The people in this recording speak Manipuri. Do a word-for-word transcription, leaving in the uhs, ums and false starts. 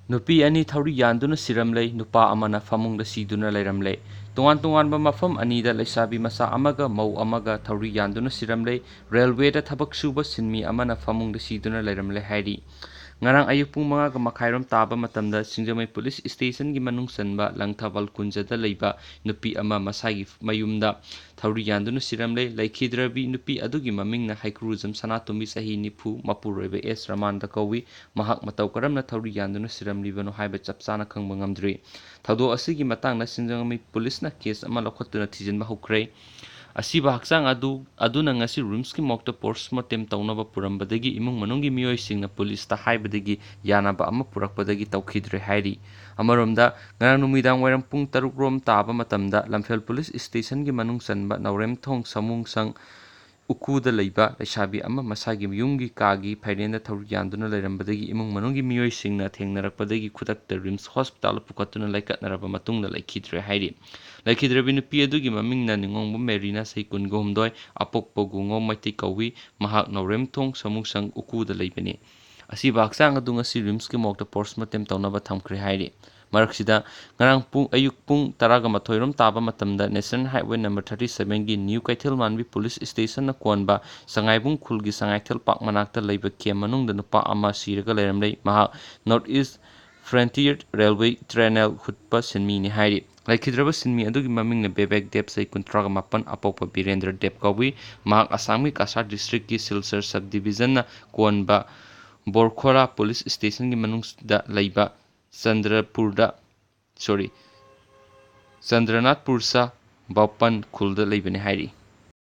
ꯅꯨꯄꯤ ꯑꯅꯤ ꯊꯧꯔꯤ ꯌꯥꯟꯗꯨꯅ ꯁꯤꯔꯝꯂꯦ, ꯅꯨꯄꯥ ꯑꯃꯅ ꯐꯃꯨꯡꯗ ꯁꯤꯗꯨꯅ ꯂꯩꯔꯝꯂꯦ꯫ ꯇꯣꯉꯥꯟ ꯇꯣꯉꯥꯟꯕ ꯃꯐꯝ ꯑꯅꯤꯗ ꯂꯩꯁꯥꯕꯤ ꯃꯆꯥ ꯑꯃꯒ ꯃꯧ ꯑꯃꯒ ꯊꯧꯔꯤ ꯌꯥꯟꯗꯨꯅ ꯁꯤꯔꯝꯂꯦ꯫ ꯔꯦꯜꯋꯦꯗ ꯊꯕꯛ ꯁꯨꯕ ꯁꯤꯟꯃꯤ ꯑꯃꯅ ꯐꯃꯨꯡꯗ ꯁꯤꯗꯨꯅ ꯂꯩꯔꯝꯂꯦ ꯍꯥꯏꯔꯤ꯫ ꯉꯔꯥꯡ ꯑꯌꯨꯛ ꯄꯨꯡ ꯃꯉꯥꯒ ꯃꯈꯥꯏꯔꯣꯝ ꯇꯥꯕ ꯃꯇꯝꯗ ꯁꯤꯡꯖꯃꯩ ꯄꯨꯂꯤꯁ ꯁ꯭ꯇꯦꯁꯟꯒꯤ ꯃꯅꯨꯡ ꯆꯟꯕ ꯂꯪꯊꯕꯥꯜ ꯀꯨꯟꯖꯗ ꯂꯩꯕ ꯅꯨꯄꯤ ꯑꯃ ꯃꯁꯥꯒꯤ ꯃꯌꯨꯝꯗ ꯊꯧꯔꯤ ꯌꯥꯟꯗꯨꯅ ꯁꯤꯔꯝꯂꯦ꯫ ꯂꯩꯈꯤꯗ꯭ꯔꯕꯤ ꯅꯨꯄꯤ ꯑꯗꯨꯒꯤ ꯃꯃꯤꯡꯅ ꯍꯩꯀ꯭ꯔꯨꯖꯝ ꯁꯅꯥꯇꯣꯝꯕꯤ, ꯆꯍꯤ ꯅꯤꯐꯨ, ꯃꯄꯨꯔꯣꯏꯕ ꯑꯦꯁ ꯔꯃꯥꯟꯗ ꯀꯧꯏ꯫ ꯃꯍꯥꯛ ꯃꯇꯧ ꯀꯔꯝꯅ ꯊꯧꯔꯤ ꯌꯥꯟꯗꯨꯅ ꯁꯤꯔꯝꯂꯤꯕꯅꯣ ꯍꯥꯏꯕ ꯆꯞ ꯆꯥꯅ ꯈꯪꯕ ꯉꯝꯗ꯭ꯔꯤ꯫ ꯊꯧꯗꯣꯛ ꯑꯁꯤꯒꯤ ꯃꯇꯥꯡꯗ ꯁꯤꯡꯖꯃꯩ ꯄꯨꯂꯤꯁꯅ ꯀꯦꯁ ꯑꯃ ꯂꯧꯈꯠꯇꯨꯅ ꯊꯤꯖꯤꯟꯕ ꯍꯧꯈ꯭ꯔꯦ꯫ ꯑꯁꯤꯕ ꯍꯛꯆꯥꯡ ꯑꯗꯨ, ꯑꯗꯨꯅ ꯉꯁꯤ ꯔꯤꯝꯁꯀꯤ ꯃꯣꯔꯒꯇ ꯄꯣꯁꯃꯣꯔꯇꯦꯝ ꯇꯧꯅꯕ ꯄꯨꯔꯝꯕꯗꯒꯤ ꯏꯃꯨꯡ ꯃꯅꯨꯡꯒꯤ ꯃꯤꯑꯣꯏꯁꯤꯡꯅ ꯄꯨꯂꯤꯁꯇ ꯍꯥꯏꯕꯗꯒꯤ ꯌꯥꯅꯕ ꯑꯃ ꯄꯨꯔꯛꯄꯗꯒꯤ ꯇꯧꯈꯤꯗ꯭ꯔꯦ ꯍꯥꯏꯔꯤ꯫ ꯑꯃꯔꯣꯝꯗ, ꯉꯔꯥꯡ ꯅꯨꯃꯤꯗꯥꯡ ꯋꯥꯏꯔꯝ ꯄꯨꯡ ꯇꯔꯨꯛ ꯔꯣꯝ ꯇꯥꯕ ꯃꯇꯝꯗ ꯂꯝꯐꯦꯜ ꯄꯨꯂꯤꯁ ꯁ꯭ꯇꯦꯁꯟꯒꯤ ꯃꯅꯨꯡ ꯆꯟꯕ ꯅꯥꯎꯔꯦꯝꯊꯣꯡ ꯁꯥꯃꯨꯁꯪ ꯎꯀꯨꯗ ꯂꯩꯕ ꯂꯩꯁꯥꯕꯤ ꯑꯃ ꯃꯁꯥꯒꯤ ꯌꯨꯝꯒꯤ ꯀꯥꯒꯤ ꯐꯥꯏꯔꯦꯟꯗ ꯊꯧꯔꯤ ꯌꯥꯟꯗꯨꯅ ꯂꯩꯔꯝꯕꯗꯒꯤ ꯏꯃꯨꯡ ꯃꯅꯨꯡꯒꯤ ꯃꯤꯑꯣꯏꯁꯤꯡꯅ ꯊꯦꯡꯅꯔꯛꯄꯗꯒꯤ ꯈꯨꯗꯛꯇ ꯔꯤꯝꯁ ꯍꯣꯁꯄꯤꯇꯥꯜꯗ ꯄꯨꯈꯠꯇꯨꯅ ꯂꯩꯈꯠꯅꯔꯕ ꯃꯇꯨꯡꯗ ꯂꯩꯈꯤꯗ꯭ꯔꯦ ꯍꯥꯏꯔꯤ꯫ ꯂꯩꯈꯤꯗ꯭ꯔꯕꯤ ꯅꯨꯄꯤ ꯑꯗꯨꯒꯤ ꯃꯃꯤꯡꯅ ꯅꯤꯉꯣꯝꯕꯝ ꯃꯦꯔꯤꯅꯥ, ꯆꯍꯤ ꯀꯨꯟꯒ ꯍꯨꯝꯗꯣꯏ, ꯑꯄꯣꯛꯄ ꯒꯨꯉꯧ ꯃꯩꯇꯩ ꯀꯧꯏ꯫ ꯃꯍꯥꯛ ꯅꯥꯎꯔꯦꯝꯊꯣꯡ ꯁꯥꯃꯨꯁꯪ ꯎꯀꯨꯗ ꯂꯩꯕꯅꯤ꯫ ꯑꯁꯤꯕ ꯍꯛꯆꯥꯡ ꯑꯗꯨ ꯉꯁꯤ ꯔꯤꯝꯁꯀꯤ ꯃꯣꯔꯒꯇ ꯄꯣꯁꯃꯣꯔꯇꯦꯝ ꯇꯧꯅꯕ ꯊꯝꯈ꯭ꯔꯦ ꯍꯥꯏꯔꯤ꯫ ꯃꯔꯛꯁꯤꯗ, ꯉꯔꯥꯡ ꯄꯨꯡ, ꯑꯌꯨꯛ ꯄꯨꯡ ꯇꯔꯥꯒ ꯃꯥꯊꯣꯏ ꯔꯣꯝ ꯇꯥꯕ ꯃꯇꯝꯗ ꯅꯦꯁꯅꯦꯜ ꯍꯥꯏꯋꯦ ꯅꯝꯕꯔ ꯊꯥꯔꯇꯤ ꯁꯚꯦꯟꯒꯤ ꯅ꯭ꯌꯨ ꯀꯩꯊꯦꯜ ꯃꯥꯟꯕꯤ ꯄꯨꯂꯤꯁ ꯁ꯭ꯇꯦꯁꯟꯅ ꯀꯣꯟꯕ ꯁꯉꯥꯏꯕꯨꯡ ꯈꯨꯜꯒꯤ ꯁꯉꯥꯏꯊꯦꯜ ꯄꯥꯔꯛ ꯃꯅꯥꯛꯇ ꯂꯩꯕ ꯀꯦꯝ ꯃꯅꯨꯡꯗ ꯅꯨꯄꯥ ꯑꯃ ꯁꯤꯔꯒ ꯂꯩꯔꯝꯂꯦ꯫ ꯃꯍꯥꯛ ꯅꯣꯔꯠ ꯏꯁ ꯐ꯭ꯔꯟꯇꯤꯌꯔ ꯔꯦꯜꯋꯦ ꯇ꯭ꯔꯦꯅꯦꯜ ꯍꯨꯠꯄ ꯁꯤꯟꯃꯤꯅꯤ ꯍꯥꯏꯔꯤ꯫ ꯂꯩꯈꯤꯗ꯭ꯔꯕ ꯁꯤꯟꯃꯤ ꯑꯗꯨꯒꯤ ꯃꯃꯤꯡꯅ ꯕꯦꯕꯦꯛ ꯗꯦꯕ, ꯆꯍꯤ ꯀꯨꯟꯊ꯭ꯔꯥꯒ ꯃꯥꯄꯟ, ꯑꯄꯣꯛꯄ ꯕꯤꯔꯦꯟꯗ꯭ꯔ ꯗꯦꯕ ꯀꯧꯏ꯫ ꯃꯍꯥꯛ ꯑꯁꯥꯝꯒꯤ ꯀꯁꯥꯔ ꯗꯤꯁꯇ꯭ꯔꯤꯛꯀꯤ ꯁꯤꯜꯆꯔ ꯁꯕ ꯗꯤꯕꯤꯖꯟꯅ ꯀꯣꯟꯕ ꯕꯣꯔꯈꯣꯔꯥ ꯄꯨꯂꯤꯁ ꯁ꯭ꯇꯦꯁꯟꯒꯤ ꯃꯅꯨꯡꯗ ꯂꯩꯕ ꯆꯟꯗ꯭ꯔꯄꯨꯔꯗ, ꯁꯣꯔꯤ, ꯆꯟꯗ꯭ꯔꯅꯥꯊꯄꯨꯔꯁꯥ ꯕꯥꯎꯄꯟ ꯈꯨꯜꯗ ꯂꯩꯕꯅꯤ ꯍꯥꯏꯔꯤ꯫